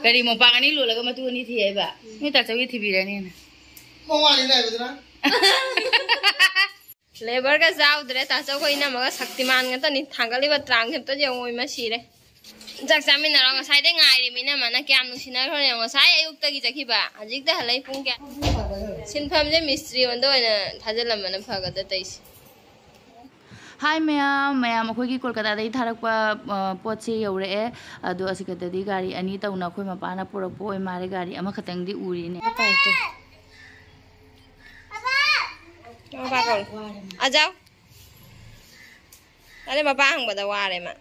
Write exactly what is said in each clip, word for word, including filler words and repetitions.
ꯀꯔꯤ ꯃꯣꯝꯄꯥꯛ ꯑꯅꯤ ꯂꯣꯜꯂꯒ ꯃꯇꯨ ꯑꯅꯤ ꯊꯤ ꯍꯥꯏꯕ? ꯅꯣꯏ ꯇꯥꯆꯧꯒꯤ ꯊꯤꯕꯤꯔꯅꯤꯅ꯫ ꯃꯋꯥꯅꯤ ꯅꯥꯏꯕꯗꯨꯅ꯫ ꯂꯦꯕꯔꯒ ꯆꯥꯎꯗ꯭ꯔꯦ, ꯇꯥꯆꯧꯒ ꯏꯅꯝꯃꯒ ꯁꯛꯇꯤꯃꯥꯟ ꯉꯥꯛꯇꯅꯤ꯫ ꯊꯥꯡꯒꯠꯂꯤꯕ ꯇ꯭ꯔꯥꯡꯁꯦ ꯑꯝꯇ ꯌꯦꯡꯉꯣ, ꯏꯃꯥ ꯁꯤꯔꯦ꯫ ꯆꯥꯛ ꯆꯥꯃꯤꯟꯅꯔꯣ꯫ ꯉꯁꯥꯏꯗꯩ ꯉꯥꯏꯔꯤꯃꯤ ꯏꯅꯝꯃꯅ꯫ ꯀꯌꯥꯝ ꯅꯨꯡꯁꯤꯅꯈ꯭ꯔꯣ ꯌꯦꯡꯉꯣ꯫ ꯉꯁꯥꯏ ꯑꯌꯨꯛꯇꯒꯤ ꯆꯠꯈꯤꯕ, ꯍꯧꯖꯤꯛꯇ ꯍꯜꯂꯛꯏ꯫ ꯄꯨꯡ ꯀꯌꯥ? ꯁꯤꯟꯐꯝꯁꯦ ꯃꯤꯁꯇ꯭ꯔꯤ ꯑꯣꯟꯗ ꯑꯣꯏꯅ ꯊꯥꯖꯤꯜꯂꯝꯕꯅ ꯐꯒꯗ꯭ꯔꯥ ꯇꯧꯏꯁꯦ꯫ ꯍꯥꯏ ꯃꯌꯥꯝ, ꯃꯌꯥꯝ ꯑꯩꯈꯣꯏꯒꯤ ꯀꯣꯜꯀꯇꯥꯗꯒꯤ ꯊꯥꯔꯛꯄ, ꯑ, ꯄꯣꯠꯁꯦ ꯌꯧꯔꯛꯑꯦ꯫ ꯑꯗꯣ ꯑꯁꯤꯀꯗꯗꯤ ꯒꯥꯔꯤ ꯑꯅꯤ ꯇꯧꯅ ꯑꯩꯈꯣꯏ ꯃꯄꯥꯅ ꯄꯨꯔꯛꯄ ꯑꯣꯏ ꯃꯥꯜꯂꯦ꯫ ꯒꯥꯔꯤ ꯑꯃꯈꯛꯇꯪꯗꯤ ꯎꯔꯤꯅꯦ꯫ ꯃꯄꯥ ꯀꯧ꯫ ꯑꯖꯥꯎ꯫ ꯑꯗꯩ ꯃꯄꯥ ꯍꯪꯕꯗ ꯋꯥꯔꯦ ꯃꯥ꯫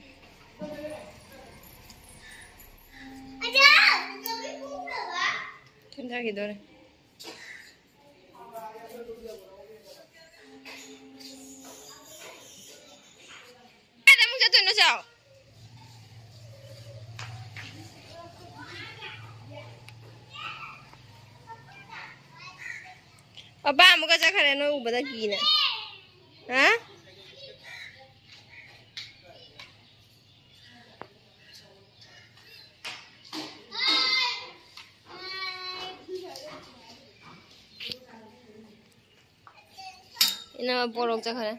ꯊꯦꯡꯊꯈꯤꯗꯣꯔꯦ꯫ ꯀꯥꯏꯗ ꯑꯃꯨꯛ ꯆꯠꯇꯣꯏꯅꯣ, ꯆꯥꯎ? ꯄꯄꯥ ꯑꯃꯨꯛꯀ ꯆꯠꯈ꯭ꯔꯦ ꯅꯣꯏ ꯎꯕꯗ ꯀꯤꯅ꯫ ꯍꯥ? ꯏꯅꯝꯃ ꯄꯣꯔꯣꯛ ꯆꯠꯈ꯭ꯔꯦ꯫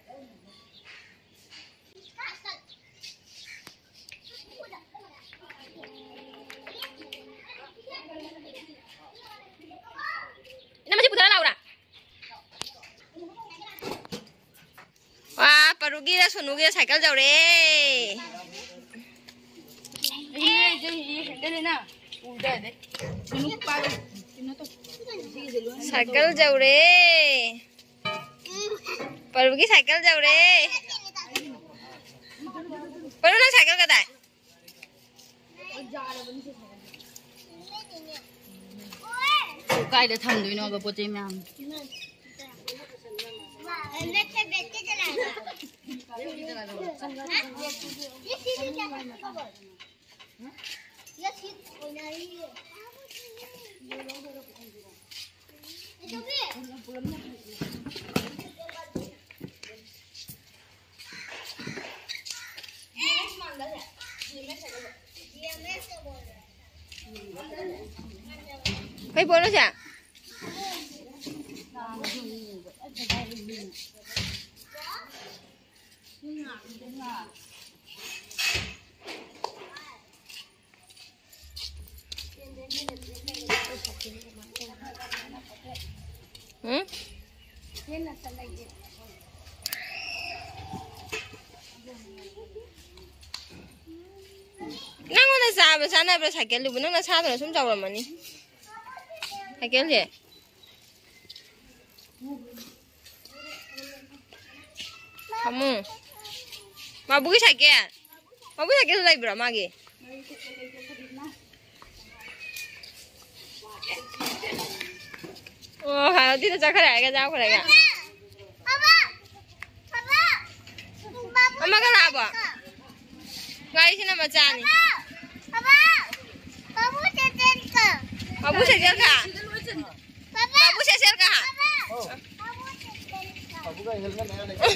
ꯏꯅꯝꯃ ꯁꯤ ꯄꯨꯊꯔ ꯂꯥꯛꯎꯔꯥ? ꯋꯥ, ꯄꯔꯨꯒꯤꯔ ꯁꯣꯅꯨꯒꯤꯔ ꯁꯥꯏꯀꯜ ꯌꯧꯔꯦ꯫ ꯁꯥꯏꯀꯜ ꯌꯧꯔꯦ꯫ ꯄꯔꯨꯒꯤ ꯁꯥꯏꯀꯜ ꯌꯧꯔꯦ꯫ ꯄꯔꯨ, ꯅꯪ ꯁꯥꯏꯀꯜ ꯀꯗꯥꯏ? ꯀꯥꯏꯗ ꯊꯝꯗꯣꯏꯅꯣꯕ ꯄꯣꯠ ꯆꯩ ꯃꯌꯥꯝ? ꯀꯩ ꯄꯣꯠꯅꯣ ꯁꯦ? ꯎꯝ? ꯅꯪꯉꯣꯟꯗ ꯆꯥꯕ ꯆꯥꯅꯕ꯭ꯔꯥ ꯁꯥꯏꯀꯜꯗꯨꯕꯨ? ꯅꯪ ꯅꯁꯥꯗꯨꯅ ꯁꯨꯝ ꯆꯥꯎꯔꯝꯃꯅꯤ ꯁꯥꯏꯀꯜꯁꯦ꯫ ꯐꯃꯨꯡ꯫ ꯃꯥꯕꯨꯒꯤ ꯁꯥꯏꯀꯦꯜ꯫ ꯃꯥꯕꯨꯒꯤ ꯁꯥꯏꯀꯦꯜ ꯂꯩꯕ꯭ꯔꯣ ꯃꯥꯒꯤ? ꯑꯣ, ꯍꯥꯏꯗꯤꯗ ꯆꯠꯈ꯭ꯔꯦ ꯍꯥꯏꯒ ꯆꯥꯎꯈ꯭ꯔꯦꯒ꯫ ꯑꯃꯒ ꯂꯥꯛꯑꯕꯣ? ꯉꯥꯔꯤꯁꯤꯅ ꯃꯆꯥꯅꯤ꯫ ꯃꯥꯕꯨ ꯁꯥꯏꯀꯦꯜ ꯈꯥ? ꯃꯥꯕꯨ ꯁꯥꯏꯀꯦꯜ ꯈꯥ? ꯄꯥꯕꯨꯒ ꯍꯦꯜꯃꯦꯠ ꯂꯩꯔ ꯂꯩꯀꯦ꯫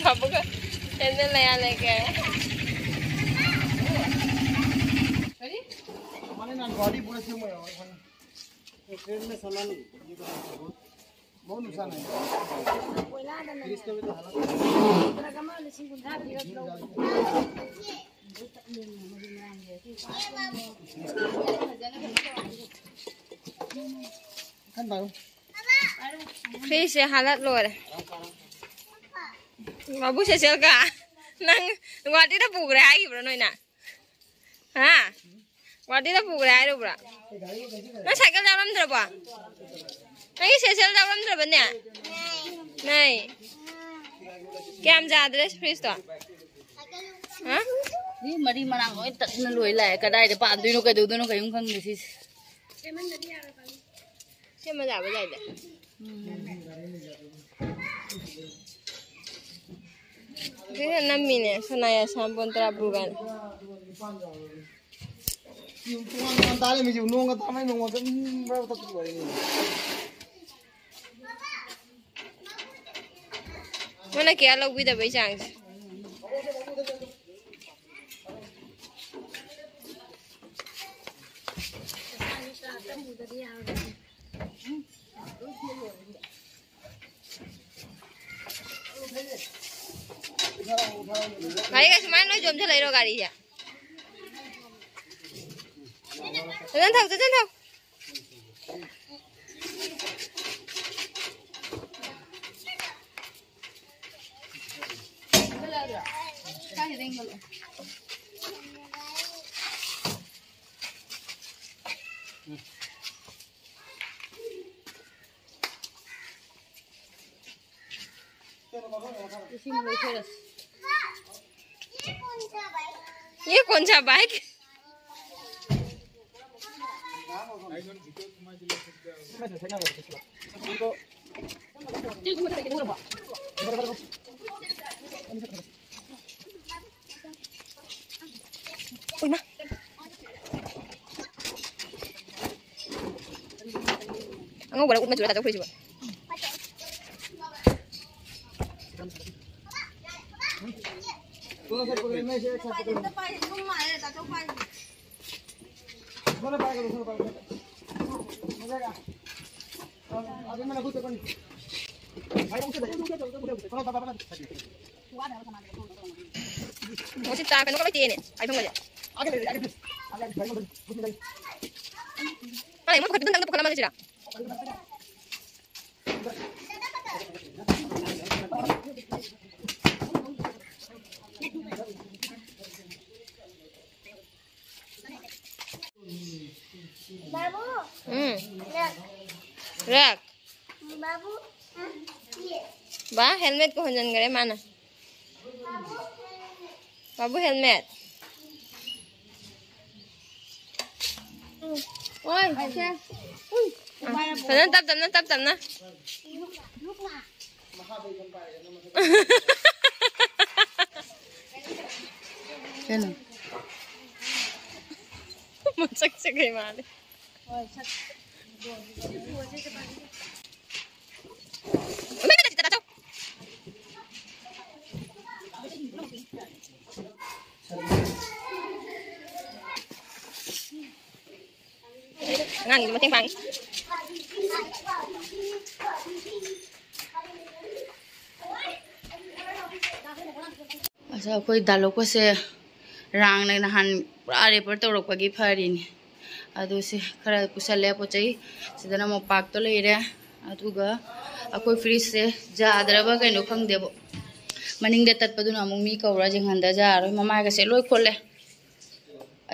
ꯄꯥꯕꯨꯒ ꯍꯦꯜꯃꯦꯠ ꯂꯩꯔ ꯂꯩꯀꯦ꯫ ꯃꯥꯅꯦ ꯅꯪ ꯒꯥꯔꯤ ꯄꯨꯔ ꯁꯦꯝꯃꯣ ꯌꯥꯎ꯫ ꯇ꯭ꯔꯦꯟ ꯃꯦ ꯁꯥꯃꯥꯟ ꯌꯦ ꯀꯣ ꯕꯍꯨꯠ ꯅꯨꯛꯁꯥꯟ ꯍꯥꯏ꯫ ꯀꯣꯏꯂꯥꯗꯅꯦ꯫ ꯇ꯭ꯔꯛ ꯑꯃ ꯂꯤꯁꯤꯡ ꯀꯨꯟꯊ꯭ꯔꯥ ꯄꯤꯔꯒ ꯂꯧꯕꯅꯦ꯫ ꯐ꯭ꯔꯤꯖꯁꯦ ꯍꯥꯜꯂꯠ ꯂꯣꯏꯔꯦ꯫ ꯃꯥꯕꯨ ꯁꯦꯁꯦꯜꯒ ꯅꯪ ꯒꯨꯍꯥꯇꯤꯗ ꯄꯨꯈ꯭ꯔꯦ ꯍꯥꯏꯈꯤꯕ꯭ꯔꯣ ꯅꯣꯏꯅ? ꯍꯥ? ꯒꯨꯍꯥꯇꯤꯗ ꯄꯨꯈ꯭ꯔꯦ ꯍꯥꯏꯔꯨꯕ꯭ꯔꯥ? ꯅꯪ ꯁꯥꯏꯀꯜ ꯌꯥꯎꯔꯝꯗ꯭ꯔꯕꯣ? ꯅꯪꯒꯤ ꯁꯦꯁꯦꯜ ꯌꯥꯎꯔꯝꯗ꯭ꯔꯕꯅꯦ? ꯅꯩ꯫ ꯀꯌꯥꯝ ꯌꯥꯗ꯭ꯔꯦ ꯐ꯭ꯔꯤꯖꯇꯣ? ꯍꯥ? ꯃꯤ ꯃꯔꯤ ꯃꯔꯥꯡ ꯂꯣꯏ ꯇꯠꯅ ꯂꯣꯏ ꯂꯥꯛꯑꯦ꯫ ꯀꯗꯥꯏꯗ ꯄꯥꯟꯗꯣꯏꯅꯣ, ꯀꯩꯗꯧꯗꯣꯏꯅꯣ, ꯀꯩꯝ ꯈꯪꯗꯦ ꯁꯤꯁꯦ꯫ ꯁꯦꯝꯃꯟꯗꯗꯤ ꯌꯥꯔꯣꯏ꯫ ꯁꯦꯝꯃ ꯌꯥꯕ ꯌꯥꯏꯗ꯫ ꯎꯝ꯫ ꯁꯤꯅ ꯅꯝꯃꯤꯅꯦ, ꯁꯅꯥ ꯌꯥꯏꯁꯥꯡꯕꯣꯟ ꯇꯔꯥ ꯄꯨꯒꯥꯏꯅ꯫ ꯇꯣꯉꯥꯟ ꯇꯣꯉꯥꯟ ꯇꯥꯔꯦ, ꯃꯤꯁꯨ ꯅꯣꯡꯒ ꯇꯥꯃꯩ ꯅꯣꯡꯃ ꯑꯗꯨꯝ ꯃꯔꯛꯇ ꯄꯨꯔꯛꯏꯅꯦ꯫ ꯃꯣꯏꯅ ꯀꯌꯥ ꯂꯧꯕꯤꯗꯕꯩ ꯆꯥꯡꯁꯦ꯫ ꯒꯥꯔꯤꯒ ꯁꯨꯃꯥꯏꯅ ꯂꯣꯏ ꯌꯣꯝꯁꯤꯜꯂꯛꯏꯔꯣ ꯒꯥꯔꯤꯁꯦ? ꯆꯠꯆꯟ ꯊꯧ, ꯆꯠꯆꯟ ꯊꯧ꯫ ये कौन सा बाइक? ꯑꯉꯧꯕꯔ ꯎꯠ ꯃꯆꯨꯔ ꯇꯥꯆꯧ ꯐꯨꯔꯤꯠꯁꯤꯕꯣ? ꯃꯁꯤ ꯆꯥ ꯀꯩꯅꯣꯒ ꯂꯩꯇꯦꯅꯦ, ꯍꯥꯏꯐꯝꯒꯁꯦ꯫ ꯑꯩ ꯃꯣꯏ ꯄꯨꯈꯠꯄꯗ ꯅꯪꯅ ꯄꯨꯈꯠꯂꯝꯃꯒꯦ ꯁꯤꯔꯥ? ꯎꯝ꯫ ꯔꯦꯛ꯫ ꯕꯥ, ꯍꯦꯜꯃꯦꯠꯀ ꯍꯣꯟꯖꯟꯈ꯭ꯔꯦ ꯃꯥꯅ꯫ ꯕꯥꯕꯨ, ꯍꯦꯜꯃꯦꯠ꯫ ꯐꯖꯅ ꯇꯞ ꯇꯞꯅ, ꯇꯞ ꯇꯞꯅ꯫ ꯀꯩꯅꯣ? ꯃꯁꯛꯁꯦ ꯀꯩ ꯃꯥꯜꯂꯤ? ꯑꯉꯥꯡꯒꯤꯁꯨ ꯃꯇꯦꯡ ꯄꯥꯡꯉꯤ꯫ ꯑꯁ, ꯑꯩꯈꯣꯏ ꯗꯥꯂꯣꯛꯄꯁꯦ ꯔꯥꯡꯅ ꯅꯍꯥꯟ ꯄꯨꯔꯥ ꯔꯦꯄꯔ ꯇꯧꯔꯛꯄꯒꯤ ꯐꯔꯤꯅꯤ꯫ ꯑꯗꯨ ꯁꯤ ꯈꯔ ꯄꯨꯁꯜꯂꯦ ꯄꯣꯠ ꯆꯩ꯫ ꯁꯤꯗꯅ ꯃꯣꯝꯄꯥꯛꯇꯣ ꯂꯩꯔꯦ꯫ ꯑꯗꯨꯒ ꯑꯩꯈꯣꯏ ꯐ꯭ꯔꯤꯖꯁꯦ ꯌꯥꯗ꯭ꯔꯕ ꯀꯩꯅꯣ ꯈꯪꯗꯦꯕ꯫ ꯃꯅꯤꯡꯗ ꯇꯠꯄꯗꯨꯅ ꯑꯃꯨꯛ ꯃꯤ ꯀꯧꯔ ꯌꯦꯡꯍꯟꯗ ꯌꯥꯔꯣꯏ꯫ ꯃꯃꯥꯏꯒꯁꯦ ꯂꯣꯏ ꯈꯣꯠꯂꯦ꯫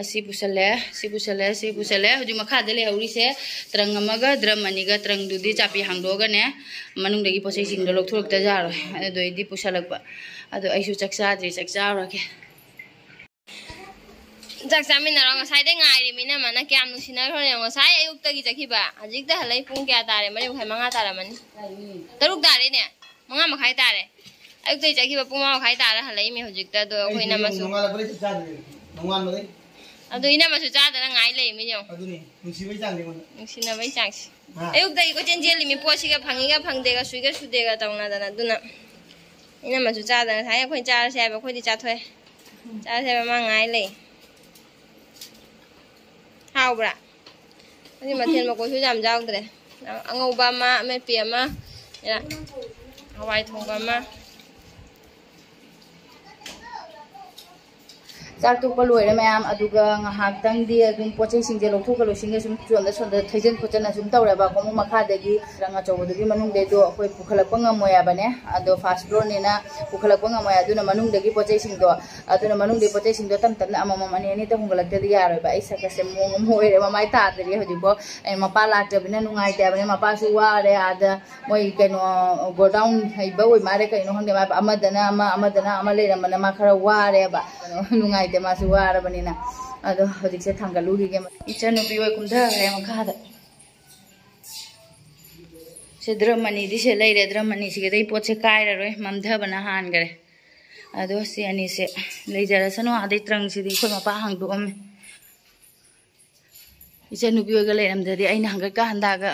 ꯑꯁꯤ ꯄꯨꯁꯜꯂꯦ, ꯁꯤ ꯄꯨꯁꯜꯂꯦ, ꯁꯤ ꯄꯨꯁꯜꯂꯦ꯫ ꯍꯧꯖꯤꯛ ꯃꯈꯥꯗ ꯂꯩꯍꯧꯔꯤꯁꯦ ꯇ꯭ꯔꯪ ꯑꯃꯒ ꯗ꯭ꯔꯝ ꯑꯅꯤꯒ, ꯇ꯭ꯔꯪꯗꯨꯗꯤ ꯆꯥꯄꯤ ꯍꯥꯡꯗꯣꯛꯑꯒꯅꯦ ꯃꯅꯨꯡꯗꯒꯤ ꯄꯣꯠ ꯆꯩꯁꯤꯡꯗꯣ ꯂꯧꯊꯣꯔꯛꯇ ꯌꯥꯔꯣꯏ꯫ ꯑꯗꯨꯗꯩꯗꯤ ꯄꯨꯁꯜꯂꯛꯄ꯫ ꯑꯗꯣ ꯑꯩꯁꯨ ꯆꯥꯛ ꯆꯥꯗ꯭ꯔꯤ, ꯆꯥꯛ ꯆꯥꯔꯨꯔꯒꯦ꯫ ꯆꯥꯛ ꯆꯥꯃꯤꯟꯅꯔꯣ꯫ ꯉꯁꯥꯏꯗꯩ ꯉꯥꯏꯔꯤꯃꯤ ꯏꯅꯝꯃꯅ꯫ ꯀꯌꯥꯝ ꯅꯨꯡꯁꯤꯅꯈ꯭ꯔꯣ ꯌꯦꯡꯉꯣ꯫ ꯉꯁꯥꯏ ꯑꯌꯨꯛꯇꯒꯤ ꯆꯠꯈꯤꯕ꯫ ꯍꯧꯖꯤꯛꯇ ꯍꯜꯂꯛꯏ꯫ ꯄꯨꯡ ꯀꯌꯥ ꯇꯥꯔꯦ? ꯃꯔꯤ ꯃꯈꯥꯏ, ꯃꯉꯥ ꯇꯥꯔꯝꯃꯅꯤ꯫ ꯇꯔꯨꯛ ꯇꯥꯔꯦꯅꯦ꯫ ꯃꯉꯥ ꯃꯈꯥꯏ ꯇꯥꯔꯦ꯫ ꯑꯌꯨꯛꯇꯒꯤ ꯆꯠꯈꯤꯕ ꯄꯨꯡ ꯃꯉꯥ ꯃꯈꯥꯏ ꯇꯥꯔ ꯍꯜꯂꯛꯏꯃꯤ ꯍꯧꯖꯤꯛꯇ꯫ ꯑꯗꯣ ꯑꯩꯈꯣꯏ ꯑꯩꯁꯨ ꯏꯅꯝꯃꯁꯨ ꯅꯣꯡꯉꯥꯜꯂꯛꯄꯗꯩ ꯆꯥꯛ ꯆꯥꯗ꯭ꯔꯤ꯫ ꯅꯣꯡꯉꯥꯟꯕꯗꯩ꯫ ꯑꯗꯨ ꯏꯅꯝꯃꯁꯨ ꯆꯥꯗꯅ ꯉꯥꯏ ꯂꯩꯔꯤꯃꯤ ꯌꯦꯡꯉꯣ꯫ ꯑꯗꯨꯅꯤ, ꯅꯨꯡꯁꯤꯕꯩ ꯆꯥꯡꯁꯦ ꯑꯩꯉꯣꯟꯗ꯫ ꯅꯨꯡꯁꯤꯅꯕꯩ ꯆꯥꯡꯁꯦ꯫ ꯍꯥ? ꯑꯌꯨꯛꯇꯒꯤ ꯀꯣꯏꯆꯦꯟ ꯆꯦꯜꯂꯤꯃꯤ꯫ ꯄꯣꯠꯁꯤꯒ ꯐꯪꯉꯤꯒ ꯐꯪꯗꯦꯒ ꯁꯨꯏꯒ ꯁꯨꯗꯦꯒ ꯇꯧꯅꯗꯅ꯫ ꯑꯗꯨꯅ ꯏꯅꯝꯃꯁꯨ ꯆꯥꯗꯅ ꯉꯁꯥꯏ ꯑꯩꯈꯣꯏ ꯆꯥꯔꯁꯦ ꯍꯥꯏꯕ꯫ ꯑꯩꯈꯣꯏꯗꯤ ꯆꯥꯊꯣꯛꯑꯦ꯫ ꯆꯥꯔꯁꯦ ꯍꯥꯏꯕ ꯃꯥ ꯉꯥꯏ ꯂꯩ꯫ ꯍꯥꯎꯕ꯭ꯔꯥ? ꯑꯗꯨꯗꯤ ꯃꯊꯦꯜ ꯃꯀꯣꯏꯁꯨ ꯌꯥꯝ ꯌꯥꯎꯗ꯭ꯔꯦ꯫ ꯑꯉꯧꯕ ꯑꯃ, ꯑꯃꯦꯠꯄꯤ ꯑꯃ, ꯍꯋꯥꯏ ꯊꯣꯡꯕ ꯑꯃ꯫ ꯆꯥꯛ ꯇꯣꯛꯄ ꯂꯣꯏꯔꯦ ꯃꯌꯥꯝ꯫ ꯑꯗꯨꯒ ꯉꯥꯏꯍꯥꯛꯇꯪꯗꯤ ꯑꯗꯨꯝ ꯄꯣꯠ ꯆꯩꯁꯤꯡꯁꯦ ꯂꯧꯊꯣꯛꯀ ꯂꯣꯏꯁꯤꯟꯒ ꯁꯨꯝ ꯁꯣꯝꯗ ꯁꯣꯝꯗ ꯊꯩꯖꯤꯟ ꯈꯣꯠꯆꯟꯅ ꯁꯨꯝ ꯇꯧꯔꯦꯕ꯫ ꯈꯣꯡꯎꯞ ꯃꯈꯥꯗꯒꯤ ꯇ꯭ꯔꯪ ꯑꯆꯧꯕꯗꯨꯒꯤ ꯃꯅꯨꯡꯗꯩꯗꯣ ꯑꯩꯈꯣꯏ ꯄꯨꯈꯠꯂꯛꯄ ꯉꯝꯃꯣꯏ ꯍꯥꯏꯕꯅꯦ꯫ ꯑꯗꯣ ꯐꯥꯔꯁ ꯐ꯭ꯂꯣꯔꯅꯤꯅ ꯄꯨꯈꯠꯂꯛꯄ ꯉꯝꯃꯣꯏ꯫ ꯑꯗꯨꯅ ꯃꯅꯨꯡꯗꯒꯤ ꯄꯣꯠ ꯆꯩꯁꯤꯡꯗꯣ, ꯑꯗꯨꯅ ꯃꯅꯨꯡꯗꯒꯤ ꯄꯣꯠ ꯆꯩꯁꯤꯡꯗꯣ ꯇꯞ ꯇꯞꯅ ꯑꯃꯃꯝ ꯑꯅꯤ ꯑꯅꯤꯇ ꯍꯣꯡꯒꯠꯂꯛꯇꯗꯤ ꯌꯥꯔꯣꯏꯕ꯫ ꯑꯩ ꯁꯛꯀꯁꯦ ꯃꯑꯣꯡ ꯑꯃ ꯑꯣꯏꯔꯦ꯫ ꯃꯃꯥꯏ ꯇꯥꯗ꯭ꯔꯤ ꯍꯧꯖꯤꯛꯐꯥꯎ꯫ ꯑꯩ ꯃꯄꯥ ꯂꯥꯛꯇꯕꯅꯤꯅ ꯅꯨꯡꯉꯥꯏꯇꯦ ꯍꯥꯏꯕꯅꯤ꯫ ꯃꯄꯥꯁꯨ ꯋꯥꯔꯦ꯫ ꯑꯥꯗ ꯃꯣꯏ ꯀꯩꯅꯣ ꯒꯣꯗꯥꯎꯟ ꯍꯩꯕ ꯑꯣꯏ ꯃꯥꯜꯂꯦ, ꯀꯩꯅꯣ ꯈꯪꯗꯦ꯫ ꯃꯥ ꯑꯃꯗꯅ ꯑꯃ, ꯑꯃꯗꯅ ꯑꯃ ꯂꯩꯔꯝꯕꯅ ꯃꯥ ꯈꯔ ꯋꯥꯔꯦꯕ꯫ ꯀꯩꯅꯣ ꯅꯨꯡꯉꯥꯏꯇꯦ, ꯃꯥꯁꯨ ꯋꯥꯔꯕꯅꯤꯅ꯫ ꯑꯗꯣ ꯍꯧꯖꯤꯛꯁꯦ ꯊꯥꯡꯒꯠꯂꯨꯈꯤꯒꯦ꯫ ꯏꯆꯟꯅꯨꯄꯤ ꯍꯣꯏ ꯀꯨꯝꯊꯈ꯭ꯔꯦ ꯃꯈꯥꯗ꯫ ꯁꯦ ꯗ꯭ꯔꯝ ꯑꯅꯤꯗꯤ ꯁꯦ ꯂꯩꯔꯦ꯫ ꯗ꯭ꯔꯝ ꯑꯅꯤꯁꯤꯒꯗꯤ ꯄꯣꯠꯁꯦ ꯀꯥꯏꯔꯔꯣꯏ, ꯃꯝꯊꯕꯅ ꯍꯥꯟꯈꯔꯦ꯫ ꯑꯗꯣ ꯁꯤ ꯑꯅꯤꯁꯦ ꯂꯩꯖꯔꯁꯅꯨ꯫ ꯑꯗꯩ ꯇ꯭ꯔꯪꯁꯤꯗꯤ ꯑꯩꯈꯣꯏ ꯃꯄꯥ ꯍꯥꯡꯗꯣꯛꯑꯝꯃꯦ꯫ ꯏꯆꯟꯅꯨꯄꯤ ꯍꯣꯏꯒ ꯂꯩꯔꯝꯗ꯭ꯔꯗꯤ ꯑꯩꯅ ꯍꯪꯒꯠꯀ ꯍꯟꯗꯥꯒ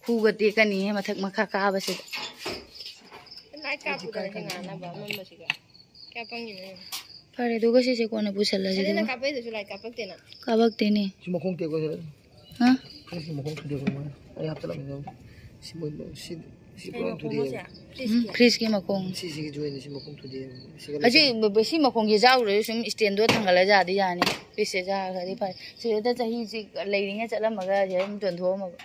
ꯈꯨꯒ ꯇꯦꯛꯀꯅꯤꯍꯦ ꯃꯊꯛ ꯃꯈꯥ ꯀꯥꯕꯁꯤꯗ꯫ ꯂꯥꯏꯠ ꯀꯥꯞꯄꯨꯗꯅ ꯁꯤ ꯉꯥꯟꯅꯕ ꯑꯃꯝꯕꯁꯤꯒ꯫ ꯀꯌꯥ ꯄꯪꯉꯤꯅꯣ ꯌꯦꯡꯉꯣ꯫ ꯐꯔꯦ, ꯑꯗꯨꯒ ꯁꯤꯁꯦ ꯀꯣꯟꯅ ꯄꯨꯁꯜꯂꯁꯤ ꯑꯗꯨꯅ ꯑꯗꯨꯒ꯫ ꯀꯥꯞꯄꯛꯏꯗꯨꯁꯨ ꯂꯥꯏꯠ ꯀꯥꯞꯄꯛꯇꯦꯅ꯫ ꯀꯥꯞꯄꯛꯇꯦꯅꯦ꯫ ꯁꯤ ꯃꯈꯣꯡ ꯇꯦꯛꯄꯁꯤꯗ꯫ ꯍꯥ? ꯁꯤ ꯃꯈꯣꯡ ꯊꯨꯗꯦꯛꯄ ꯃꯥꯅ꯫ ꯑꯩ ꯍꯥꯞꯆꯤꯜꯂꯝꯃꯦ꯫ ꯁꯤ ꯃꯣꯏ ꯁꯤ ꯁꯤ ꯄꯨꯔꯥ ꯊꯨꯗꯦꯛꯑꯦꯕ꯫ ꯎꯝ, ꯐ꯭ꯔꯤꯖꯀꯤ ꯃꯈꯣꯡ꯫ ꯁꯤꯁꯤꯒꯤ ꯖꯣꯏꯟꯁꯦ ꯁꯤ ꯃꯈꯣꯡ ꯊꯨꯗꯦꯛꯑꯦꯕ꯫ ꯁꯤꯒ ꯍꯧꯖꯤꯛ ꯁꯤ ꯃꯈꯣꯡꯁꯦ ꯌꯥꯎꯔꯁꯨ ꯁꯨꯝ ꯏꯁꯇꯦꯟꯗꯣ ꯊꯥꯡꯒꯠꯂ ꯌꯥꯗꯤ ꯌꯥꯅꯤ꯫ ꯐ꯭ꯔꯤꯖꯁꯦ ꯌꯥꯈ꯭ꯔꯗꯤ ꯐꯔꯦ꯫ ꯁꯤꯗ ꯆꯍꯤꯁꯤ ꯂꯩꯔꯤꯉꯩ ꯆꯠꯂꯝꯃꯒ ꯁꯤꯗ ꯑꯗꯨꯝ ꯌꯣꯟꯊꯣꯛꯑꯝꯃꯕ꯫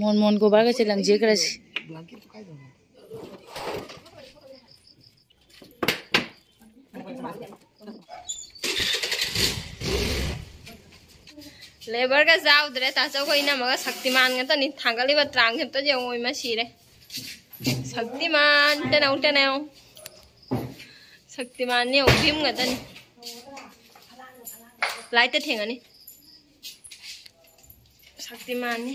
ꯃꯣꯟ ꯃꯣꯟ ꯀꯣꯕꯔꯒꯁꯦ ꯂꯪꯖꯦ ꯈꯔꯁꯤ꯫ ꯕ꯭ꯂꯥꯡꯀꯦꯠꯇꯣ ꯀꯥꯏꯗꯅꯣ? ꯂꯦꯕꯔꯒ ꯌꯥꯎꯗ꯭ꯔꯦ, ꯇꯥꯆꯧꯒ ꯏꯅꯝꯃꯒ ꯁꯛꯇꯤꯃꯥꯟ ꯉꯥꯛꯇꯅꯤ ꯊꯥꯡꯒꯠꯂꯤꯕ ꯇ꯭ꯔꯥꯡꯁꯦ ꯑꯝꯇ ꯌꯦꯡꯉꯣ, ꯏꯃꯥ ꯁꯤꯔꯦ꯫ ꯁꯛꯇꯤꯃꯥꯟ, ꯇꯅꯧ ꯇꯅꯧ꯫ ꯁꯛꯇꯤꯃꯥꯟꯅꯤ ꯌꯦꯡꯉꯣ, ꯚꯤꯝ ꯉꯥꯛꯇꯅꯤ꯫ ꯂꯥꯏꯠꯇ ꯊꯦꯡꯉꯅꯤ꯫ ꯁꯛꯇꯤꯃꯥꯟꯅꯤ꯫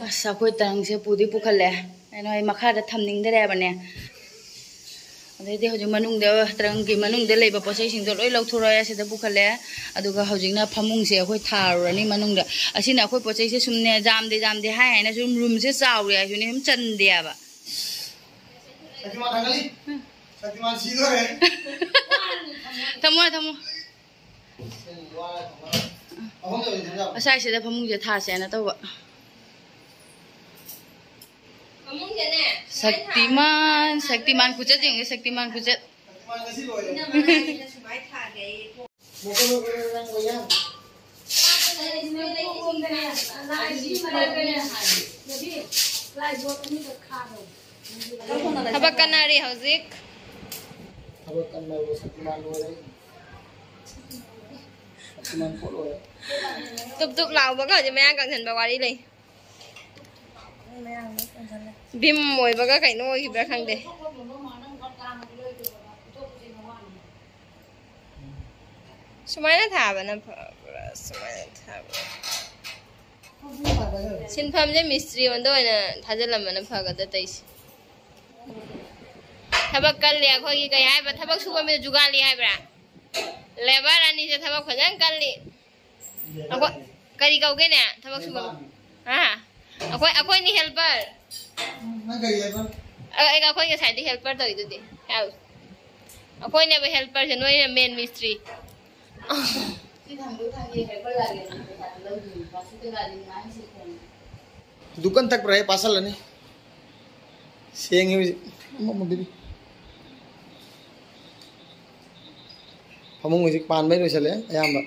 ꯑꯁ, ꯑꯩꯈꯣꯏ ꯇ꯭ꯔꯪꯁꯦ ꯄꯨꯗꯤ ꯄꯨꯈꯠꯂꯦ꯫ ꯀꯩꯅꯣ, ꯑꯩ ꯃꯈꯥꯗ ꯊꯝꯅꯤꯡꯗ꯭ꯔꯦꯕꯅꯦ꯫ ꯑꯗꯩꯗꯤ ꯍꯧꯖꯤꯛ ꯃꯅꯨꯡꯗ, ꯇ꯭ꯔꯪꯒꯤ ꯃꯅꯨꯡꯗ ꯂꯩꯕ ꯄꯣꯠ ꯆꯩꯁꯤꯡꯗꯣ ꯂꯣꯏ ꯂꯧꯊꯣꯔꯛꯑꯦ, ꯁꯤꯗ ꯄꯨꯈꯠꯂꯦ꯫ ꯑꯗꯨꯒ ꯍꯧꯖꯤꯛꯅ ꯐꯃꯨꯡꯁꯦ ꯑꯩꯈꯣꯏ ꯊꯥꯔꯨꯔꯅꯤ ꯃꯅꯨꯡꯗ꯫ ꯑꯁꯤꯅ ꯑꯩꯈꯣꯏ ꯄꯣꯠ ꯆꯩꯁꯦ ꯁꯨꯝꯅꯦ, ꯌꯥꯝꯗꯦ ꯌꯥꯝꯗꯦ ꯍꯥꯏ ꯍꯥꯏꯅ ꯁꯨꯝ ꯔꯨꯝꯁꯦ ꯆꯥꯎꯔꯦ ꯍꯥꯏꯁꯨꯅꯦ, ꯁꯨꯝ ꯆꯟꯗꯦꯕ꯫ ꯁꯛꯇꯤꯃꯥꯟ ꯊꯥꯡꯒꯠꯂꯤ꯫ ꯁꯛꯇꯤꯃꯥꯟ ꯁꯤꯗꯣꯔꯦ꯫ ꯊꯝꯃꯣ, ꯊꯝꯃꯣ꯫ ꯑꯁ꯭ꯋꯥꯏꯁꯤꯗ ꯐꯃꯨꯡꯁꯦ ꯊꯥꯁꯦꯅ ꯇꯧꯕ꯫ ꯁꯛꯇꯤꯃꯥꯟ, ꯁꯛꯇꯤꯃꯥꯟ ꯈꯨꯆꯠ ꯌꯦꯡꯉꯦ, ꯁꯛꯇꯤꯃꯥꯟ ꯈꯨꯆꯠ꯫ ꯊꯕꯛ ꯀꯟꯅꯔꯤ ꯍꯧꯖꯤꯛ꯫ ꯊꯕꯛ ꯀꯟꯅꯕ ꯁꯛꯇꯤꯃꯥꯟ ꯂꯣꯏꯔꯦ꯫ ꯁꯛꯇꯤꯃꯥꯟ ꯄꯣꯠ ꯂꯣꯏꯔꯦ꯫ ꯇꯨꯞ ꯇꯨꯞ ꯂꯥꯎꯕꯒ ꯍꯧꯖꯤꯛ ꯃꯌꯥꯡ ꯀꯪꯁꯟꯕ ꯋꯥꯔꯤ ꯂꯩ꯫ ꯚꯤꯝ ꯑꯣꯏꯕꯒ ꯀꯩꯅꯣ ꯑꯣꯏꯈꯤꯕ꯭ꯔꯥ ꯈꯪꯗꯦ꯫ ꯁꯨꯃꯥꯏꯅ ꯊꯥꯕꯅ ꯐꯕ꯭ꯔꯥ? ꯁꯨꯃꯥꯏꯅ ꯊꯥꯕ꯭ꯔꯥ? ꯁꯤꯟꯐꯝꯁꯦ ꯃꯤꯁꯇ꯭ꯔꯤ ꯑꯣꯟꯗ ꯑꯣꯏꯅ ꯊꯥꯖꯤꯜꯂꯝꯕꯅ ꯐꯒꯗ꯭ꯔꯥ ꯇꯧꯏꯁꯦ꯫ ꯊꯕꯛ ꯀꯜꯂꯤ ꯑꯩꯈꯣꯏꯒꯤ, ꯀꯩ ꯍꯥꯏꯕ, ꯊꯕꯛ ꯁꯨꯕ ꯃꯤꯗꯣ ꯖꯨꯒꯥꯂꯤ ꯍꯥꯏꯕ꯭ꯔꯥ? ꯂꯦꯕꯔ ꯑꯅꯤꯁꯦ ꯊꯕꯛ ꯐꯖꯅ ꯀꯜꯂꯤ꯫ ꯑꯩꯈꯣꯏ ꯀꯔꯤ ꯀꯧꯒꯦꯅꯦ? ꯊꯕꯛ ꯁꯨꯕ? ꯍꯥ? ꯑꯩꯈꯣꯏ, ꯑꯩꯈꯣꯏꯅꯤ ꯍꯦꯜꯄꯔ꯫ ꯅꯪ ꯀꯔꯤ ꯍꯥꯏꯕ? ꯑ-, ꯑꯩ, ꯑꯩꯈꯣꯏ ꯉꯁꯥꯏꯗꯤ ꯍꯦꯜꯄꯔ ꯇꯧꯔꯤꯗꯨꯗꯤ꯫ ꯍꯦꯜꯞ꯫ ꯑꯩꯈꯣꯏꯅꯦꯕ ꯍꯦꯜꯄꯔꯁꯦ, ꯅꯣꯏꯅ ꯃꯦꯟ ꯃꯤꯁꯇ꯭ꯔꯤ꯫ ꯁꯤ ꯊꯝꯕꯩ ꯊꯝꯒꯦ ꯍꯥꯏꯕ ꯂꯥꯛꯑꯦ, ꯄꯩꯁꯥꯗꯣ ꯂꯧꯗꯣꯏꯅꯤ꯫ ꯄꯥꯁꯨ ꯀꯩꯀꯥꯗꯤ ꯃꯥꯅ ꯁꯤ ꯊꯝꯃꯦ꯫ ꯗꯨꯀꯥꯟ ꯊꯛꯄ꯭ꯔꯥ? ꯍꯦꯛ ꯄꯥꯁꯜꯂꯅꯤ꯫ ꯁꯦꯡꯉꯤ ꯍꯧꯖꯤꯛ꯫ ꯑꯃ, ꯑꯃ ꯄꯤꯕꯤ꯫ ꯐꯃꯨꯡ ꯍꯧꯖꯤꯛ ꯄꯥꯟꯕꯩ ꯂꯣꯏꯁꯜꯂꯦ ꯑꯌꯥꯝꯕ꯫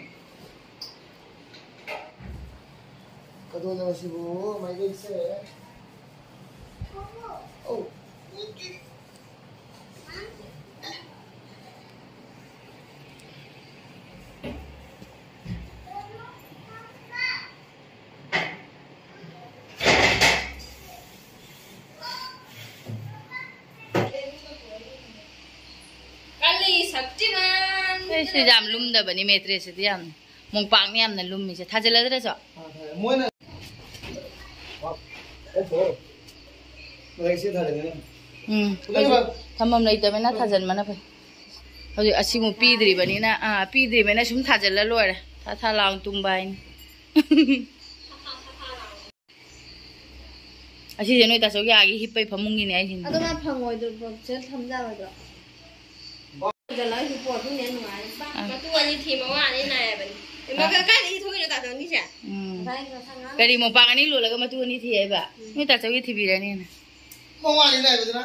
ꯀꯗꯣꯅꯣ ꯁꯤꯕꯨ ꯃꯥꯏꯀꯩꯁꯦ? ꯑꯧ꯫ ꯀꯜꯂꯤ ꯁꯛꯇꯤꯃꯥꯟ꯫ ꯑꯩ ꯁꯤ ꯌꯥꯝ ꯂꯨꯝꯗꯕꯅꯤ, ꯃꯦꯇ꯭ꯔꯦꯁꯁꯤꯗꯤ ꯌꯥꯝ ꯃꯣꯝꯄꯥꯛꯅꯤ ꯌꯥꯝꯅ ꯂꯨꯝꯃꯤꯁꯦ꯫ ꯊꯥꯖꯤꯜꯂꯗ꯭ꯔꯁꯨ? ꯃꯣꯏꯅ ꯃꯊꯛꯁꯤ ꯊꯥꯖꯤꯜꯂꯦ꯫ ꯎꯝ, ꯊꯝꯐꯝ ꯂꯩꯇꯕꯅꯤꯅ ꯊꯥꯖꯤꯟꯕꯅ ꯐꯩ꯫ ꯍꯧꯖꯤꯛ ꯑꯁꯤꯃꯨꯛ ꯄꯤꯗ꯭ꯔꯤꯕꯅꯤꯅ, ꯑꯥ, ꯄꯤꯗ꯭ꯔꯤꯕꯅꯤꯅ ꯁꯨꯝ ꯊꯥꯖꯤꯜꯂ ꯂꯣꯏꯔꯦ꯫ ꯊꯥ ꯊꯥ ꯂꯥꯎꯅ ꯇꯨꯝꯕ ꯍꯥꯏꯅꯤ꯫ ꯑꯁꯤꯁꯦ ꯅꯣꯏ ꯇꯥꯆꯧꯒꯤ ꯑꯥꯒꯤ ꯍꯤꯞꯄꯩ ꯐꯃꯨꯡꯒꯤꯅꯦ ꯍꯥꯏꯁꯤꯅꯦ꯫ ꯑꯗꯣ ꯃꯥ ꯐꯪꯉꯣꯏꯗ꯭ꯔꯣ? ꯁꯤꯗ ꯊꯝ ꯌꯥꯔꯣꯏꯗ꯭ꯔꯣ? ꯐꯪꯖꯜꯂꯒ ꯍꯤꯞꯄꯣ, ꯑꯗꯨꯅꯦ ꯅꯨꯡꯉꯥꯏꯔꯤꯁꯦ꯫ ꯑꯥ꯫ ꯃꯇꯨ ꯑꯅꯤ ꯊꯤ ꯃꯋꯥ ꯑꯅꯤ ꯅꯥꯏꯌꯦꯕꯅꯤ꯫ ꯏꯃꯥ, ꯑꯥ꯫ ꯀ-, ꯀꯥꯏꯗꯒꯤ ꯊꯣꯛꯏꯅꯣ ꯇꯥꯆꯧꯅꯤꯁꯦ? ꯎꯝ꯫ ꯉꯁꯥꯏ ꯉꯁꯥꯏ ꯉꯥꯡ- ꯀꯔꯤ ꯃꯣꯝꯄꯥꯛ ꯑꯅꯤ ꯂꯣꯜꯂꯒ ꯃꯇꯨ ꯑꯅꯤ ꯊꯤ ꯍꯥꯏꯕ? ꯎꯝ꯫ ꯅꯣꯏ ꯇꯥꯆꯧꯒꯤ ꯊꯤꯕꯤꯔꯅꯤꯅ꯫ ꯃꯋꯥ ꯑꯅꯤ ꯅꯥꯏꯕꯗꯨꯅ?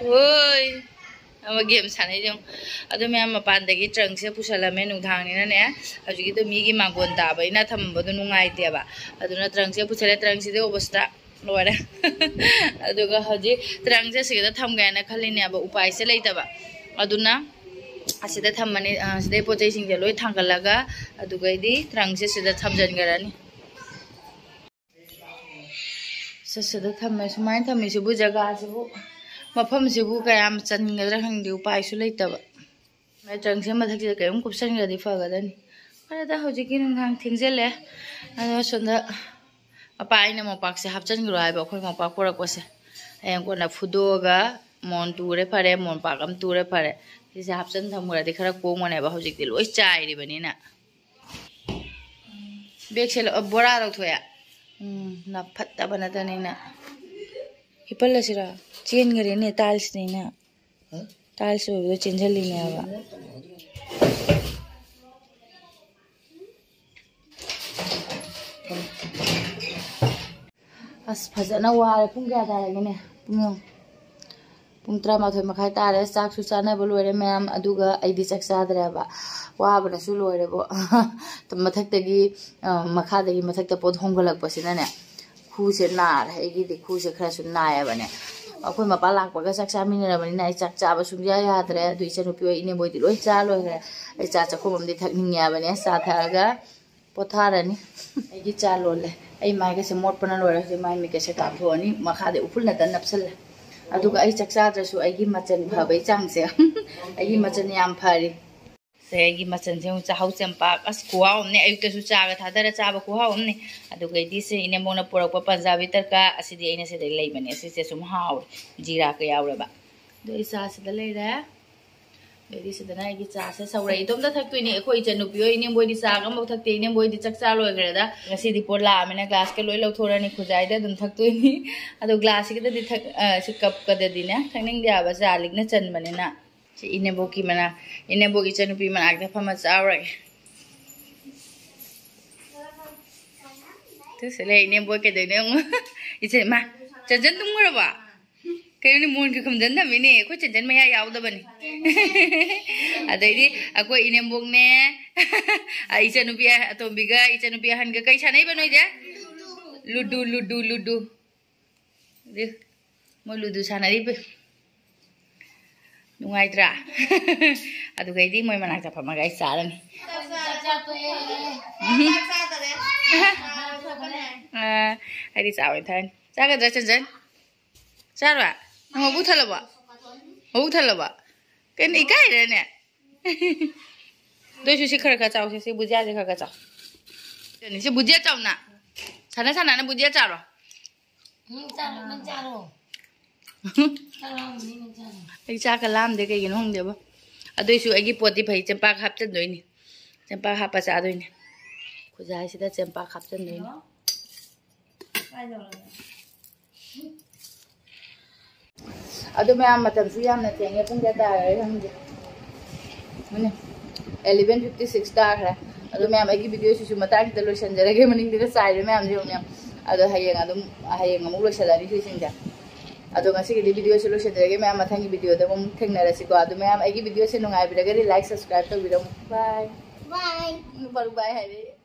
ꯍꯣꯏ꯫ ꯑꯃ ꯒꯦꯝ ꯁꯥꯟꯅꯩꯁꯦ ꯌꯦꯡꯉꯨ꯫ ꯑꯗꯨ ꯃꯌꯥꯝ ꯃꯄꯥꯟꯗꯒꯤ ꯇ꯭ꯔꯪꯁꯦ ꯄꯨꯁꯜꯂꯝꯃꯦ ꯅꯨꯡꯗꯥꯡꯅꯤꯅꯅꯦ꯫ ꯍꯧꯖꯤꯛꯀꯤꯗꯣ ꯃꯤꯒꯤ ꯃꯥꯡꯒꯣꯟ ꯇꯥꯕꯅꯤꯅ ꯊꯝꯕꯗꯣ ꯅꯨꯡꯉꯥꯏꯇꯦꯕ꯫ ꯑꯗꯨꯅ ꯇ꯭ꯔꯪꯁꯦ ꯄꯨꯁꯜꯂꯦ, ꯇ꯭ꯔꯪꯁꯤꯗꯤ ꯑꯣꯕꯁꯇꯥ ꯂꯣꯏꯔꯦ꯫ ꯑꯗꯨꯒ ꯍꯧꯖꯤꯛ ꯇ꯭ꯔꯪꯁꯦ ꯁꯤꯗ ꯊꯝꯒꯦ ꯍꯥꯏꯅ ꯈꯜꯂꯤꯅꯦꯕ, ꯎꯄꯥꯏꯁꯦ ꯂꯩꯇꯕ꯫ ꯑꯗꯨꯅ ꯑꯁꯤꯗ ꯊꯝꯃꯅꯤ, ꯑ, ꯁꯤꯗꯩ ꯄꯣꯠ ꯆꯩꯁꯤꯡꯁꯦ ꯂꯣꯏ ꯊꯥꯡꯒꯠꯂꯒ ꯑꯗꯨꯒꯩꯗꯤ ꯇ꯭ꯔꯪꯁꯦ ꯁꯤꯗ ꯊꯝꯖꯤꯟꯈ꯭ꯔꯅꯤ꯫ ꯁꯤꯗ ꯊꯝꯃꯦ꯫ ꯁꯨꯃꯥꯏꯅ ꯊꯝꯃꯤꯁꯤꯕꯨ, ꯖꯒꯥꯁꯤꯕꯨ, ꯃꯐꯝꯁꯤꯕꯨ ꯀꯌꯥꯝ ꯆꯟꯒꯗ꯭ꯔꯥ ꯈꯪꯗꯦ, ꯎꯄꯥꯏꯁꯨ ꯂꯩꯇꯕ꯫ ꯇ꯭ꯔꯪꯁꯦ ꯃꯊꯛꯁꯤꯗ ꯀꯩꯅꯣꯝ ꯀꯨꯞꯁꯟꯈ꯭ꯔꯗꯤ ꯐꯒꯗꯅꯤ꯫ ꯐꯔꯦꯗ, ꯍꯧꯖꯤꯛꯀꯤ ꯅꯨꯡꯗꯥꯡ ꯊꯦꯡꯖꯤꯜꯂꯦ꯫ ꯑꯗꯣ ꯁꯣꯝꯗ ꯃꯄꯥ ꯑꯩꯅ ꯃꯣꯝꯄꯥꯛꯁꯦ ꯍꯥꯞꯆꯤꯟꯈ꯭ꯔꯣ ꯍꯥꯏꯕ, ꯑꯩꯈꯣꯏ ꯃꯣꯝꯄꯥꯛ ꯄꯨꯔꯛꯄꯁꯦ꯫ ꯍꯌꯦꯡ ꯀꯣꯟꯅ ꯐꯨꯗꯣꯛꯑꯒ ꯃꯣꯟ ꯇꯨꯔꯦ ꯐꯔꯦ, ꯃꯣꯝꯄꯥꯛ ꯑꯃ ꯇꯨꯔꯦ ꯐꯔꯦ꯫ ꯁꯤꯁꯦ ꯍꯥꯞꯆꯤꯟ ꯊꯝꯈ꯭ꯔꯗꯤ ꯈꯔ ꯀꯣꯝꯒꯅꯦꯕ, ꯍꯧꯖꯤꯛꯇꯤ ꯂꯣꯏ ꯆꯥꯏꯔꯤꯕꯅꯤꯅ꯫ ꯕꯦꯒꯁꯦ ꯂꯧ-, ꯕꯣꯔꯥ ꯂꯧꯊꯣꯛꯑꯦ꯫ ꯎꯝ, ꯅꯞꯐꯠꯇꯕ ꯅꯠꯇꯅꯤꯅ꯫ ꯍꯤꯞꯍꯜꯂꯁꯤꯔꯣ? ꯆꯦꯟꯈ꯭ꯔꯦꯅꯦ, ꯇꯥꯏꯜꯁꯅꯤꯅ꯫ ꯍꯥ? ꯇꯥꯏꯜꯁ ꯑꯣꯏꯕꯗꯣ ꯆꯦꯟꯁꯤꯜꯂꯤꯅꯦꯕ꯫ ꯑꯁ, ꯐꯖꯅ ꯋꯥꯔꯦ꯫ ꯄꯨꯡ ꯀꯌꯥ ꯇꯥꯔꯒꯦꯅꯦ? ꯄꯨꯡ ꯌꯦꯡꯉꯨ꯫ ꯄꯨꯡ ꯇꯔꯥꯃꯥꯊꯣꯏ ꯃꯈꯥꯏ ꯇꯥꯔꯦ꯫ ꯆꯥꯛꯁꯨ ꯆꯥꯅꯕ ꯂꯣꯏꯔꯦ ꯃꯌꯥꯝ, ꯑꯗꯨꯒ ꯑꯩꯗꯤ ꯆꯥꯛ ꯆꯥꯗ꯭ꯔꯦꯕ꯫ ꯋꯥꯕꯅꯁꯨ ꯂꯣꯏꯔꯦꯕꯣ꯫ ꯃꯊꯛꯇꯒꯤ, ꯑ, ꯃꯈꯥꯗꯒꯤ ꯃꯊꯛꯇ ꯄꯣꯠ ꯍꯣꯡꯒꯠꯂꯛꯄꯁꯤꯅꯅꯦ, ꯈꯨꯁꯦ ꯅꯥꯔꯦ꯫ ꯑꯩꯒꯤꯗꯤ ꯈꯨꯁꯦ ꯈꯔꯁꯨ ꯅꯥꯏꯌꯦꯕꯅꯦ꯫ ꯑꯩꯈꯣꯏ ꯃꯄꯥ ꯂꯥꯛꯄꯒ ꯆꯥꯛ ꯆꯥꯃꯤꯟꯅꯔꯕꯅꯤꯅ ꯑꯩ ꯆꯥꯛ ꯆꯥꯕ ꯁꯨꯡꯌꯥ ꯌꯥꯗ꯭ꯔꯦ꯫ ꯑꯗꯨ ꯏꯆꯟꯅꯨꯄꯤ ꯍꯣꯏ, ꯏꯅꯦꯝꯕꯣꯏꯗꯤ ꯂꯣꯏ ꯆꯥ ꯂꯣꯏꯈ꯭ꯔꯦ꯫ ꯑꯩ ꯆꯥ ꯆꯥꯛꯈꯣꯝ ꯑꯃꯗꯤ ꯊꯛꯅꯤꯡꯉꯦ ꯍꯥꯏꯕꯅꯦ꯫ ꯆꯥ ꯊꯛꯑꯒ ꯄꯣꯊꯥꯔꯅꯤ꯫ ꯑꯩꯒꯤ ꯆꯥ ꯂꯣꯜꯂꯦ꯫ ꯑꯩ ꯃꯥꯏꯒꯁꯦ ꯃꯣꯠꯄꯅ ꯂꯣꯏꯔꯦ꯫ ꯍꯧꯖꯤꯛ ꯃꯥꯏ ꯃꯤꯠꯀꯁꯦ ꯇꯥꯊꯣꯛꯑꯅꯤ꯫ ꯃꯈꯥꯗ ꯎꯐꯨꯜꯅꯇ ꯅꯞꯁꯜꯂꯦ꯫ ꯑꯗꯨꯒ ꯑꯩ ꯆꯥꯛ ꯆꯥꯗ꯭ꯔꯁꯨ ꯑꯩꯒꯤ ꯃꯆꯜ ꯐꯕꯩ ꯆꯥꯡꯁꯦ ꯑꯩꯒꯤ ꯃꯆꯜ ꯌꯥꯝ ꯐꯔꯤ꯫ ꯁꯦ, ꯑꯩꯒꯤ ꯃꯆꯜꯁꯦ ꯑꯃꯨꯛ ꯆꯥꯍꯧ ꯆꯦꯡꯄꯥꯛ꯫ ꯑꯁ, ꯈꯨꯍꯥꯎ ꯑꯃꯅꯦ꯫ ꯑꯌꯨꯛꯇꯁꯨ ꯆꯥꯒ ꯊꯥꯗꯔ ꯆꯥꯕ ꯈꯨꯍꯥꯎ ꯑꯃꯅꯦ꯫ ꯑꯗꯨꯒꯩꯗꯤ ꯁꯦ ꯏꯅꯦꯝꯕꯣꯛꯅ ꯄꯨꯔꯛꯄ ꯄꯟꯖꯥꯕꯤ ꯇꯔꯀꯥ ꯑꯁꯤꯗꯤ ꯑꯩꯅ ꯁꯤꯗꯩ ꯂꯩꯕꯅꯦ꯫ ꯁꯤꯁꯦ ꯁꯨꯝ ꯍꯥꯎꯋꯦ, ꯖꯤꯔꯥꯒ ꯌꯥꯎꯔꯕ꯫ ꯑꯗꯣ ꯑꯩ ꯆꯥꯁꯤꯗ ꯂꯩꯔꯦ꯫ ꯑꯗꯩꯗꯤ ꯁꯤꯗꯅ ꯑꯩꯒꯤ ꯆꯥꯁꯦ ꯁꯧꯔꯦ꯫ ꯏꯇꯣꯝꯇ ꯊꯛꯇꯣꯏꯅꯦ꯫ ꯑꯩꯈꯣꯏ ꯏꯆꯟꯅꯨꯄꯤ ꯍꯣꯏ, ꯏꯅꯦꯝꯕꯣꯏꯗꯤ ꯆꯥꯒ ꯑꯃꯐꯥꯎ ꯊꯛꯇꯦ꯫ ꯏꯅꯦꯝꯕꯣꯏꯗꯤ ꯆꯥꯛ ꯆꯥ ꯂꯣꯏꯈ꯭ꯔꯦꯗ꯫ ꯉꯁꯤꯗꯤ ꯄꯣꯠ ꯂꯥꯛꯑꯃꯤꯅ ꯒ꯭ꯂꯥꯁꯀ ꯂꯣꯏ ꯂꯧꯊꯣꯔꯅꯤ꯫ ꯈꯨꯖꯥꯏꯗ ꯑꯗꯨꯝ ꯊꯛꯇꯣꯏꯅꯤ꯫ ꯑꯗꯣ ꯒ꯭ꯂꯥꯁꯁꯤꯒꯗꯗꯤ ꯊꯛ-, ꯑ, ꯁꯤ ꯀꯞꯀꯗꯗꯤꯅꯦ ꯊꯛꯅꯤꯡꯗꯦ ꯍꯥꯏꯕ, ꯆꯥ ꯂꯤꯛꯅ ꯆꯟꯕꯅꯤꯅ꯫ ꯁꯤ ꯏꯅꯦꯝꯕꯣꯛꯀꯤ ꯃꯅꯥ-, ꯏꯅꯦꯝꯕꯣꯛ ꯏꯆꯟꯅꯨꯄꯤ ꯃꯅꯥꯛꯇ ꯐꯝꯃ ꯆꯥꯎꯔꯒꯦ꯫ ꯇꯨꯁꯦ ꯂꯩ, ꯏꯅꯦꯝꯕꯣꯛ ꯀꯩꯗꯧꯅꯣ ꯌꯦꯡꯉꯨ꯫ ꯏꯆꯦ, ꯃꯥ, ꯆꯟꯆꯟ ꯇꯨꯝꯈ꯭ꯔꯕꯣ? ꯀꯩꯅꯣꯅꯦ, ꯃꯣꯟꯒ ꯈꯨꯝꯖꯟ ꯊꯝꯃꯤꯅꯦ꯫ ꯑꯩꯈꯣꯏ ꯆꯟꯆꯟ ꯃꯌꯥ ꯌꯥꯎꯗꯕꯅꯤ꯫ ꯑꯗꯩꯗꯤ ꯑꯩꯈꯣꯏ ꯏꯅꯦꯝꯕꯣꯛꯅꯦ, ꯑ, ꯏꯆꯟꯅꯨꯄꯤ ꯑꯇꯣꯝꯕꯤꯒ ꯏꯆꯟꯅꯨꯄꯤ ꯑꯍꯟꯒ ꯀꯩ ꯁꯥꯟꯅꯩꯕ ꯅꯣꯏꯁꯦ? Ludo, Ludo, Ludo. ꯑꯗꯨ ꯃꯣꯏ ꯂꯨꯗꯨ ꯁꯥꯟꯅꯔꯤꯕ꯫ ꯅꯨꯡꯉꯥꯏꯇ꯭ꯔꯥ? ꯑꯗꯨꯒꯩꯗꯤ ꯃꯣꯏ ꯃꯅꯥꯛꯇ ꯐꯝꯃꯒ ꯑꯩ ꯆꯥꯔꯅꯤ꯫ ꯆꯥꯛ ꯆꯥ ꯇꯣꯛꯑꯦ꯫ ꯎꯝ꯫ ꯆꯥꯛ ꯆꯥꯗꯔꯦ꯫ ꯑ, ꯑꯩꯗꯤ ꯆꯥ ꯑꯣꯏꯅ ꯊꯛꯑꯅꯤ꯫ ꯆꯥꯒꯗ꯭ꯔꯥ, ꯆꯟꯆꯟ? ꯆꯥꯔꯣꯏ? ꯅꯪ ꯃꯕꯨꯛ ꯊꯜꯂꯕꯣ? ꯃꯕꯨꯛ ꯊꯜꯂꯕꯣ? ꯀꯩꯅꯣ, ꯏꯀꯥꯏꯔꯅꯦ? ꯑꯗꯨꯏꯁꯨ ꯁꯤ ꯈꯔ ꯈꯔ ꯆꯥꯎꯁꯦ, ꯁꯤ ꯕꯨꯖꯤꯌꯥꯁꯦ ꯈꯔ ꯈꯔ ꯆꯥꯎ꯫ ꯁꯤ ꯕꯨꯖꯤꯌꯥ ꯆꯥꯎꯅ꯫ ꯁꯥꯟꯅ ꯁꯥꯟꯅꯅ ꯕꯨꯖꯤꯌꯥ ꯆꯥꯔꯣ꯫ ꯅꯪ ꯆꯥꯔꯣ, ꯅꯪ ꯆꯥꯔꯣ꯫ ꯆꯥꯛ ꯂꯥꯝꯃꯅꯤ, ꯅꯪ ꯆꯥꯔꯣ꯫ ꯑꯩ ꯆꯥꯛꯀ ꯂꯥꯝꯗꯦ, ꯀꯩꯒꯤꯅꯣ ꯈꯪꯗꯦꯕ꯫ ꯑꯗꯨꯏꯁꯨ ꯑꯩꯒꯤ ꯄꯣꯠꯇꯤ ꯐꯩ, ꯆꯦꯡꯄꯥꯛ ꯍꯥꯞꯆꯟꯗꯣꯏꯅꯤ꯫ ꯆꯦꯡꯄꯥꯛ ꯍꯥꯞꯄ ꯆꯥꯗꯣꯏꯅꯤ꯫ ꯈꯨꯖꯥꯏꯁꯤꯗ ꯆꯦꯡꯄꯥꯛ ꯍꯥꯞꯆꯟꯗꯣꯏꯅꯤ꯫ ꯑꯗꯨ ꯃꯌꯥꯝ, ꯃꯇꯝꯁꯨ ꯌꯥꯝꯅ ꯊꯦꯡꯉꯦ, ꯄꯨꯡ ꯀꯌꯥ ꯇꯥꯔꯦ ꯈꯪꯗꯦ꯫ ꯃꯅꯦ, ꯑꯦꯂꯦꯚꯦꯟ ꯐꯤꯐꯇꯤ ꯁꯤꯛꯁ ꯇꯥꯈ꯭ꯔꯦ꯫ ꯑꯗꯣ ꯃꯌꯥꯝ, ꯑꯩꯒꯤ ꯚꯤꯗꯤꯑꯣꯁꯤꯁꯨ ꯃꯇꯥꯡꯁꯤꯗ ꯂꯣꯏꯁꯤꯟꯖꯔꯒꯦ꯫ ꯃꯅꯤꯡꯗꯒ ꯆꯥꯏꯔꯦ ꯃꯌꯥꯝꯁꯦ ꯌꯦꯡꯉꯨꯅꯦ꯫ ꯑꯗꯣ ꯍꯌꯦꯡ ꯑꯗꯨꯝ, ꯍꯌꯦꯡ ꯑꯃꯨꯛ ꯂꯣꯏꯁꯤꯜꯂꯅꯤ ꯁꯤꯁꯤꯡꯁꯦ꯫ ꯑꯗꯣ ꯉꯁꯤꯒꯤꯗꯤ ꯚꯤꯗꯤꯑꯣꯁꯦ ꯂꯣꯏꯁꯤꯟꯖꯔꯒꯦ ꯃꯌꯥꯝ, ꯃꯊꯪꯒꯤ ꯚꯤꯗꯤꯑꯣꯗ ꯑꯃꯨꯛ ꯊꯦꯡꯅꯔꯁꯤꯀꯣ꯫ ꯑꯗꯣ ꯃꯌꯥꯝ, ꯑꯩꯒꯤ ꯚꯤꯗꯤꯑꯣꯁꯦ ꯅꯨꯡꯉꯥꯏꯕꯤꯔꯒꯗꯤ ꯂꯥꯏꯛ, ꯁꯕꯁꯀ꯭ꯔꯥꯏꯕ ꯇꯧꯕꯤꯔꯝꯃꯨ꯫ ꯕꯥꯏ꯫ ꯕꯥꯏ꯫ ꯕꯥꯏ ꯕꯥꯏ ꯍꯥꯏꯔꯦ꯫